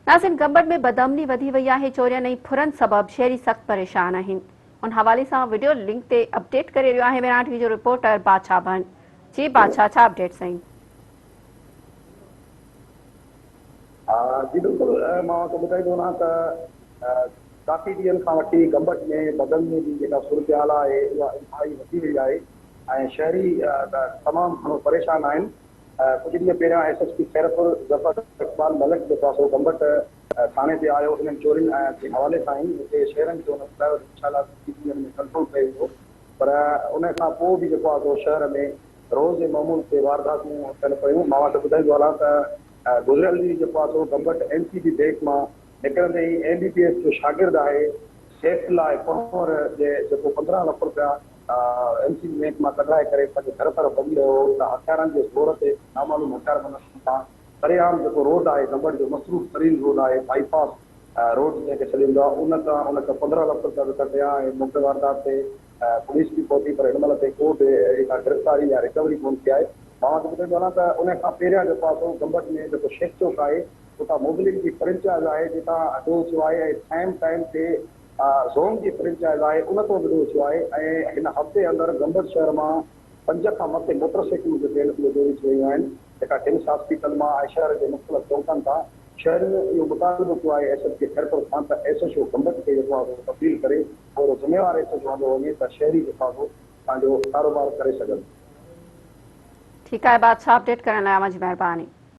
ناظرين گمبٽ ۾ بدامني وڌي وئي آهي، چورين ۽ ڦرن سبب شهري سخت پريشان آهن. ان حوالي سان وڊيو لنڪ تي اپڊيٽ ڪري رهيو آهي ميران ٽي وي جو رپورٽر بادشاهه ڀنڊ. جي بادشاهه ڇا اپڊيٽ سائين. جي بلڪل مان اوهان کي ٻڌائيندو هلان ته ڪافي ڏينهن کان وٺي گمبٽ ۾ بدامني جي جيڪا صورتحال آهي اها انتهائي وڌي وئي آهي ۽ شهري تمام گهڻو پريشان آهن. ڪجهه ڏينهن پهريان S S P Khairpur Zafar Iqbal Malik جيڪو آهي سو گمبٽ ٿاڻي تي آيو انهن چورين جي حوالي سان ئي اتي شهرين کي هن ٻڌايو ته انشاء الله ڪجهه ڏينهن ۾ ڪنٽرول ڪيو ويندو پر ان کان پوء به جيڪو آهي سو شهر ۾ روز جي معمول تي وارداتون ٿين پيون مان اوهان کي ٻڌائيندو هلان ته گذريل ڏينهن جيڪو آهي سو Gambat M C B bank مان نڪرندي ئي ايم بي بي ايس جو شاگرد آهي سيف الله پنهور جي جيڪو 15 لک رپيا ايم سي بي بينڪ مان ڪڍرائي ڪري پنهنجي گهر طرف وڃي رهيو هو ته هٿيارن جي زور تي نامعلوم هٿياربندن سان سرعام جيڪو روڊ آهي گمبٽ جو مصروف ترين روڊ آهي بائي پاس روڊ جنهن کي سڏين ٿا ان تان ان کان 15 لک رپيا به ڪڍيا ۽ موقعي واردات تي پوليس به پهتي پر هن مهل تائين ڪو به اهڙي ڪا گرفتاري يا رڪوري ڪونه ٿي آهي. مان اوهان کي ٻڌائيندو هلان ته ان کان پهريان جيڪو آهي سو گمبٽ ۾ جيڪو شيخ چوڪ آهي اتان موبلين جي فرنچائز آهي جتان ڏوهه ٿيو آهي ۽ سيم ٽائيم تي زون جي فرنچائز آهي ان تان به ڏوهه ٿيو آهي ۽ هن هفتي اندر گمبٽ شهر مان پنج کان مٿي موٽر سائيڪلون جيڪي آهن اهي چوري ٿي ويون آهن جيڪا ٽمس هاسپيٽل مان ۽ شهر جي مختلف چونڪن تان شهرين اهو مطالبو ڪيو آهي ايس ايس پي خيرپور کان ته ايس ايڇ او گمبٽ کي جيڪو آهي سو تبديل ڪري اهڙو ذميوار ايس ايڇ او آندو وڃي ته شهري جيڪو آهي سو پنهنجو ڪاروبار ڪري سگهن. ٺيڪ آهي بادشاهه اپڊيٽ ڪرڻ لاء اوهان جي مهرباني.